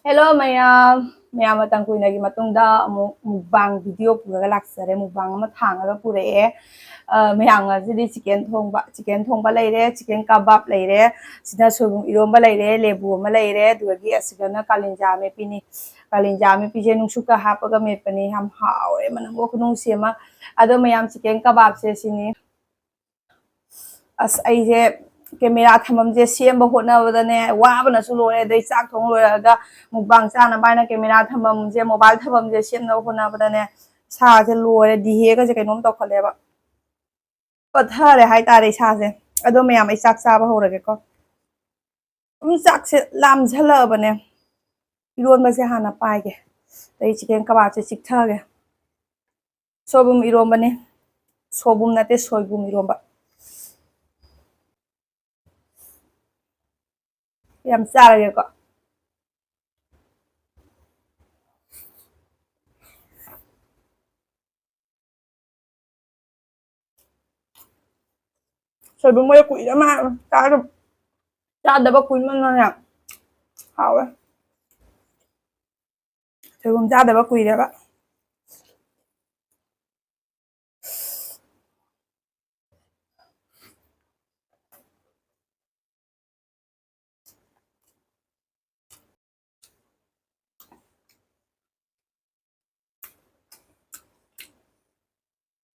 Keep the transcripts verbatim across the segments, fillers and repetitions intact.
Hello ꯃꯌꯥꯝ, ꯃꯌꯥꯝ ꯃꯇꯝ ꯀꯨꯏꯅꯒꯤ ꯃꯇꯨꯡꯗ ꯑꯃꯨꯛ mukbang video ꯄꯨꯔꯒ ꯂꯥꯛꯆꯔꯦ꯫ Mukbang ꯑꯃ ꯊꯥꯡꯉꯒ ꯄꯨꯔꯛꯑꯦ꯫ ꯑ, ꯃꯌꯥꯝ, ꯉꯁꯤꯗꯤ chicken ꯊꯣꯡꯕ, chicken ꯊꯣꯡꯕ ꯂꯩꯔꯦ, chicken kebab ꯂꯩꯔꯦ, ꯁꯤꯅ ꯁꯣꯏꯕꯨꯝ ꯏꯔꯣꯝꯕ ꯂꯩꯔꯦ, ꯂꯦꯕꯨ ꯑꯃ ꯂꯩꯔꯦ, ꯑꯗꯨꯗꯒꯤ ꯑꯁꯤꯗꯅ ꯀꯥꯂꯤꯟꯖꯥ ꯑꯃꯦꯠꯄꯤꯅꯤ꯫ ꯀꯥꯂꯤꯟꯖꯥ ꯑꯃꯦꯠꯄꯤꯁꯦ ꯅꯨꯡꯁꯨꯛꯀ ꯍꯥꯞꯄꯒ ꯃꯦꯠꯄꯅꯤ, ꯌꯥꯝ ꯍꯥꯎꯔꯦ, ꯃꯅꯝꯒ ꯈꯨꯅꯨꯡꯁꯤ ꯑꯃ꯫ ꯑꯗꯣ ꯃꯌꯥꯝ, chicken kebabꯁꯦ ꯁꯤꯅꯤ꯫ ꯑꯁ, ꯑꯩꯁꯦ camera ꯊꯝꯐꯝꯁꯦ ꯁꯦꯝꯕ ꯍꯣꯠꯅꯕꯗꯅꯦ ꯋꯥꯕꯅꯁꯨ ꯂꯣꯏꯔꯦ꯫ ꯑꯗꯩ ꯆꯥꯛ ꯊꯣꯡ ꯂꯣꯏꯔꯒ mukbang ꯆꯥꯅꯕ ꯍꯥꯏꯅ camera ꯊꯝꯐꯝꯁꯦ, mobile ꯊꯝꯐꯝꯁꯦ ꯁꯦꯝꯅꯕ ꯍꯣꯠꯅꯕꯗꯅꯦ ꯏꯁꯥꯁꯦ ꯂꯣꯏꯔꯦ, ꯗꯤꯍꯦꯒꯁꯦ ꯀꯩꯅꯣꯝ ꯇꯧꯈꯠꯂꯦꯕ꯫ ꯄꯠꯊꯔꯦ ꯍꯥꯏꯇꯥꯔꯦ ꯏꯁꯥꯁꯦ꯫ ꯑꯗꯣ ꯃꯌꯥꯝ, ꯑꯩ ꯆꯥꯛ ꯆꯥꯕ ꯍꯧꯔꯒꯦꯀꯣ꯫ ꯑꯗꯨꯝ ꯆꯥꯛꯁꯦ ꯂꯥꯝꯁꯜꯂꯛꯑꯕꯅꯦ꯫ ꯏꯔꯣꯟꯕꯁꯦ ꯍꯥꯟꯅ ꯄꯥꯏꯒꯦ, ꯑꯗꯩ chicken kebabꯁꯦ ꯆꯤꯛꯊꯒꯦ꯫ ꯁꯣꯏꯕꯨꯝ ꯏꯔꯣꯝꯕꯅꯤ꯫ ꯁꯣꯏꯕꯨꯝ ꯅꯠꯇꯦ, ꯁꯣꯏꯕꯨꯝ ꯏꯔꯣꯝꯕ꯫ ꯌꯥꯝ ꯆꯥꯔꯒꯦꯀꯣ꯫ ꯁꯣꯏꯕꯨꯝ ꯃꯣꯏ ꯀꯨꯏꯔꯦ ꯃꯥ ꯆꯥꯗꯕ, ꯆꯥꯗꯕ ꯀꯨꯏꯃꯟꯗꯅ ꯍꯥꯎꯋꯦ꯫ ꯁꯣꯏꯕꯨꯝ ꯆꯥꯗꯕ ꯀꯨꯏꯔꯦꯕ꯫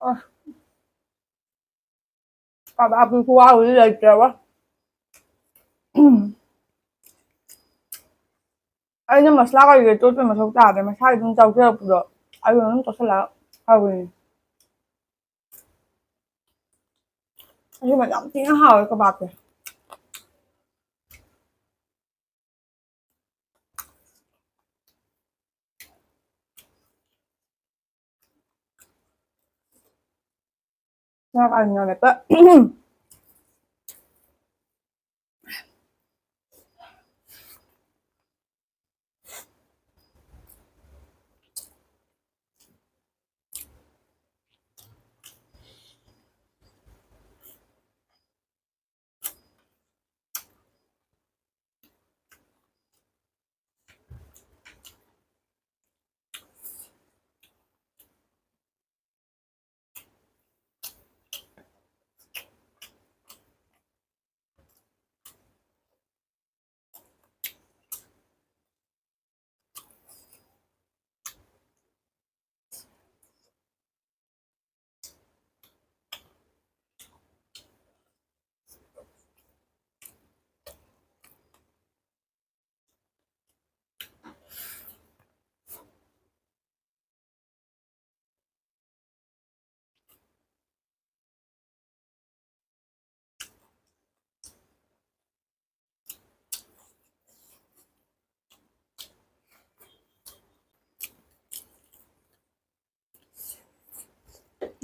ꯑ, ꯀꯕꯥꯕꯀꯤ ꯈꯨꯍꯥꯎꯗꯤ ꯂꯩꯇ꯭ꯔꯦꯕ꯫ ꯑꯩꯅ ꯃꯁꯂꯥ ꯀꯩꯀꯩ ꯇꯣꯠꯄꯩ ꯃꯊꯧ ꯇꯥꯗ꯭ꯔꯦ, ꯃꯁꯥꯒꯤ ꯑꯗꯨꯝ ꯆꯥꯎꯖꯔꯛꯄꯗꯣ ꯑꯗꯨ ꯑꯗꯨꯝ ꯇꯣꯠꯁꯜꯂꯒ ꯍꯥꯎꯕꯅꯤ꯫ ꯑꯁꯤꯃ ꯌꯥꯝ ꯊꯤꯅ ꯍꯥꯎꯋꯦ ꯀꯕꯥꯕꯁꯦ꯫ ꯉꯥ ꯀꯥꯡꯉꯧ ꯃꯦꯠꯄ꯫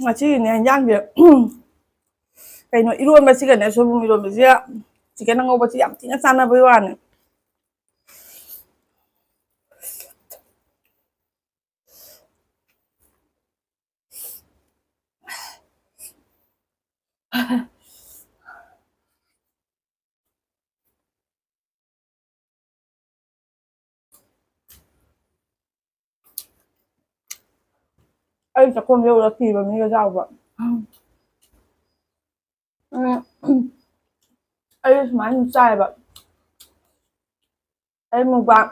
ꯉꯁꯤꯒꯤꯅꯦ ꯍꯤꯟꯖꯥꯡꯁꯦ ꯀꯩꯅꯣ, ꯏꯔꯣꯟꯕꯁꯤꯒꯅꯦ, ꯁꯣꯏꯕꯨꯝ ꯏꯔꯣꯟꯕꯁꯤꯒ ꯆꯤꯛꯀꯟ ꯑꯉꯧꯕꯁꯤ ꯌꯥꯝ ꯊꯤꯅ ꯆꯥꯟꯅꯕꯩ ꯋꯥꯅꯤ꯫ ꯑꯩ ꯆꯥꯛꯈꯨꯝ ꯌꯧꯔ ꯊꯤꯕ ꯃꯤꯒ ꯌꯥꯎꯕ꯫ ꯎꯝ, ꯑꯩ ꯁꯨꯃꯥꯏꯅ ꯁꯨꯝ ꯆꯥꯏꯌꯦꯕ꯫ ꯑꯩ ꯃꯨꯛꯕꯥꯡ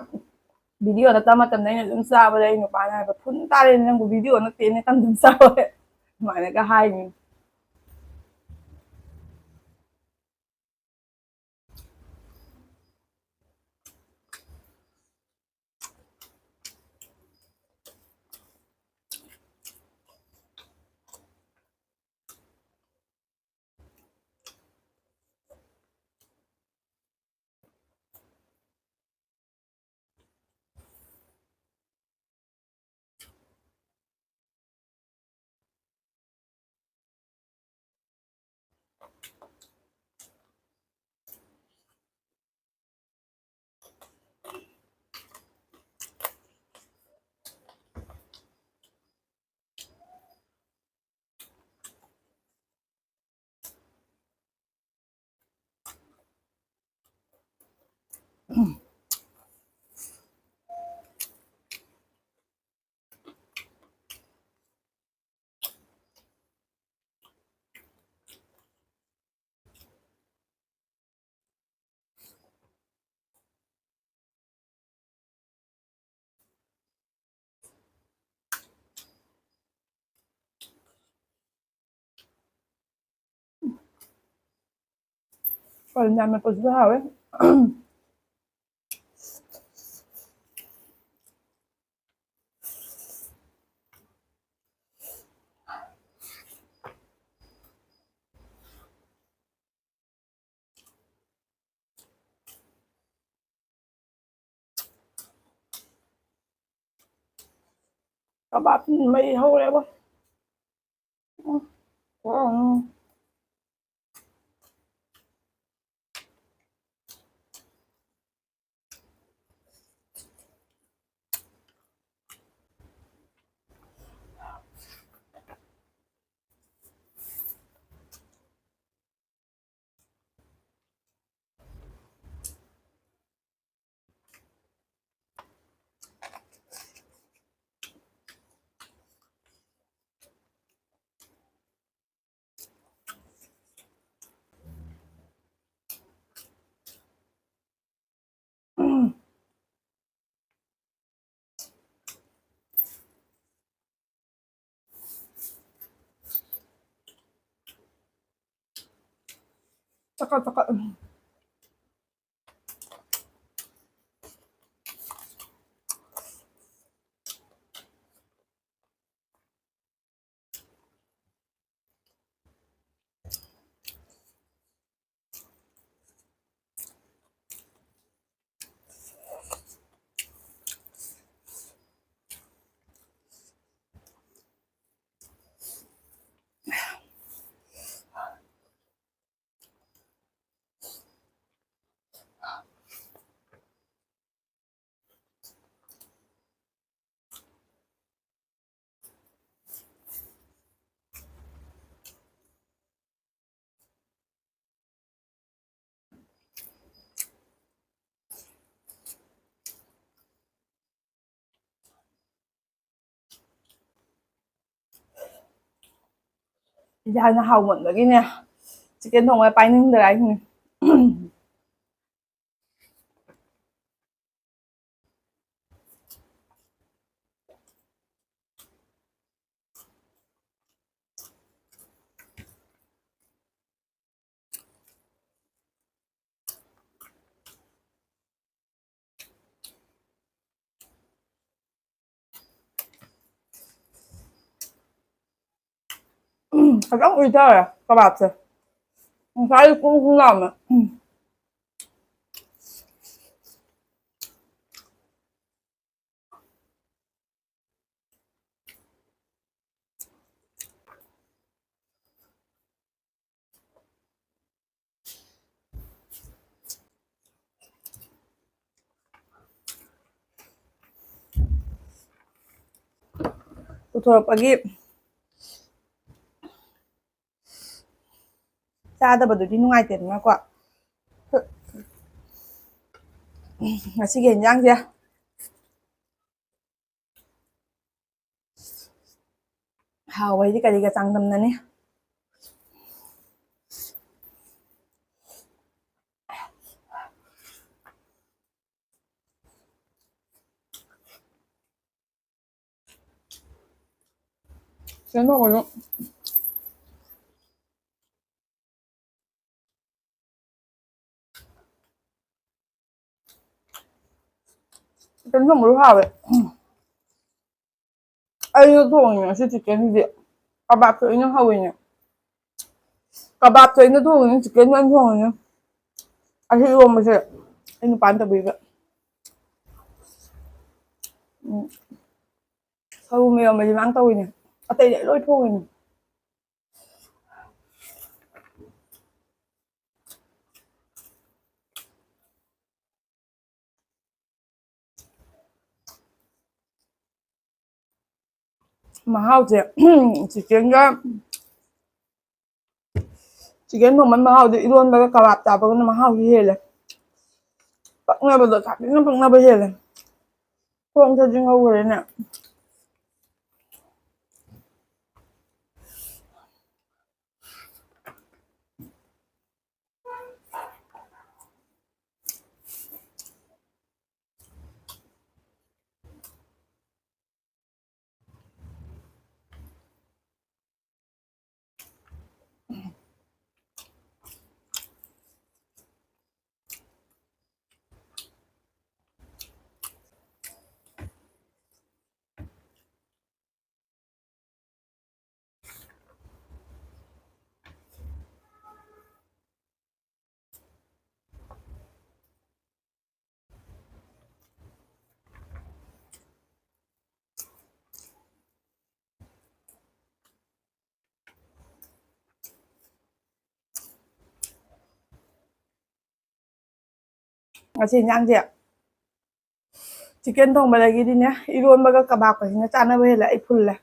ꯚꯤꯗꯤꯑꯣ ꯅꯠꯇ ꯃꯇꯝꯗ ꯑꯩꯅ ꯑꯗꯨꯝ ꯆꯥꯕꯗ ꯑꯩ ꯅꯨꯄꯥꯅ ꯍꯥꯏꯕ, "ꯐꯨꯟ ꯇꯥꯔꯦꯅꯦ, ꯅꯪꯕꯨ ꯚꯤꯗꯤꯑꯣ ꯅꯠꯇꯦꯅꯦ, ꯀꯝꯗꯨꯝ ꯆꯥꯕ?" ꯑꯗꯨꯃꯥꯏꯅꯒ ꯍꯥꯏꯅꯤ꯫ ꯀꯔꯤꯅ ꯃꯦꯠꯄꯁꯤꯁꯨ ꯍꯥꯎꯋꯦ꯫ ꯀꯕꯥꯞ ꯃꯩ ꯍꯧꯔꯦꯕꯣ꯫ ꯎꯝ꯫ ꯆꯀꯠ ꯆꯀꯠ꯫ ꯏꯟꯖꯥꯡꯅ ꯍꯥꯎꯃꯟꯕꯒꯤꯅꯦ, ꯆꯤꯛꯀꯟ ꯊꯣꯡꯕ ꯄꯥꯏꯅꯤꯡꯗ꯭ꯔꯦ ꯍꯥꯏꯁꯤꯅꯦ꯫ ꯎꯝ, ꯐꯖꯅ ꯎꯏꯊꯔꯦ ꯀꯕꯥꯕꯁꯦ꯫ ꯉꯁꯥꯏ ꯀꯨꯝ ꯀꯨꯝ ꯂꯥꯎꯅ꯫ ꯎꯝ꯫ ꯄꯨꯊꯣꯔꯛꯄꯒꯤ ꯆꯥꯗꯕꯗꯨꯗꯤ ꯅꯨꯡꯉꯥꯏꯇꯦꯗꯅꯀꯣ꯫ ꯉꯁꯤꯒꯤ ꯌꯦꯟꯖꯥꯡꯁꯦ ꯍꯥꯎꯕ ꯍꯥꯏꯗꯤ ꯀꯔꯤꯒ ꯆꯥꯡꯗꯝꯅꯅꯤ? ꯀꯩꯅꯣ ꯑꯣꯏꯔꯣ꯫ ꯆꯤꯛꯀꯟ ꯊꯣꯡꯕꯁꯨ ꯍꯥꯎꯋꯦ꯫ ꯑꯩꯅ ꯊꯣꯡꯉꯤꯅꯦ ꯉꯁꯤ ꯆꯤꯛꯀꯟꯁꯤꯗꯤ꯫ ꯀꯕꯥꯞꯁꯨ ꯑꯩꯅ ꯍꯧꯋꯤꯅꯦ꯫ ꯀꯕꯥꯞꯁꯨ ꯑꯩꯅ ꯊꯣꯡꯉꯤꯅꯦ, ꯆꯤꯛꯀꯟꯁꯨ ꯑꯩꯅ ꯊꯣꯡꯉꯤꯅꯦ꯫ ꯑꯁꯤ ꯏꯔꯣꯝꯕꯁꯦ ꯑꯩ ꯅꯨꯄꯥꯅ ꯇꯧꯕꯤꯕ꯫ ꯎꯝ꯫ ꯁꯣꯏꯕꯨꯝ ꯏꯔꯣꯝꯕꯁꯦ ꯃꯥꯅ ꯇꯧꯋꯤꯅꯦ꯫ ꯑꯇꯩꯗꯤ ꯑꯩ ꯂꯣꯏ ꯊꯣꯡꯉꯤꯅꯦ꯫ ꯃꯍꯥꯎꯁꯦ ꯆꯤꯛꯀꯟꯒ ꯆꯤꯛꯀꯟ ꯊꯣꯡꯕꯒꯤ ꯃꯍꯥꯎꯗꯤ ꯏꯔꯣꯟꯕꯒ ꯀꯕꯥꯞ ꯆꯥꯕꯒꯅ ꯃꯍꯥꯎꯁꯨ ꯍꯦꯜꯂꯦ꯫ ꯄꯛꯅꯕꯗꯣ ꯁꯥꯊꯤꯅ ꯄꯛꯅꯕ ꯍꯦꯜꯂꯦ꯫ ꯈꯣꯡ ꯁꯖꯤꯡ ꯍꯧꯈ꯭ꯔꯦꯅꯦ꯫ ꯉꯁꯤ ꯏꯟꯖꯥꯡꯁꯦ ꯆꯤꯛꯀꯟ ꯊꯣꯡꯕꯗꯒꯤꯗꯤꯅꯦ ꯏꯔꯣꯟꯕꯒ ꯀꯕꯥꯞꯀꯁꯤꯅ ꯆꯥꯅꯕ ꯍꯦꯜꯂꯦ꯫ ꯑꯩ ꯐꯨꯜꯂꯦ꯫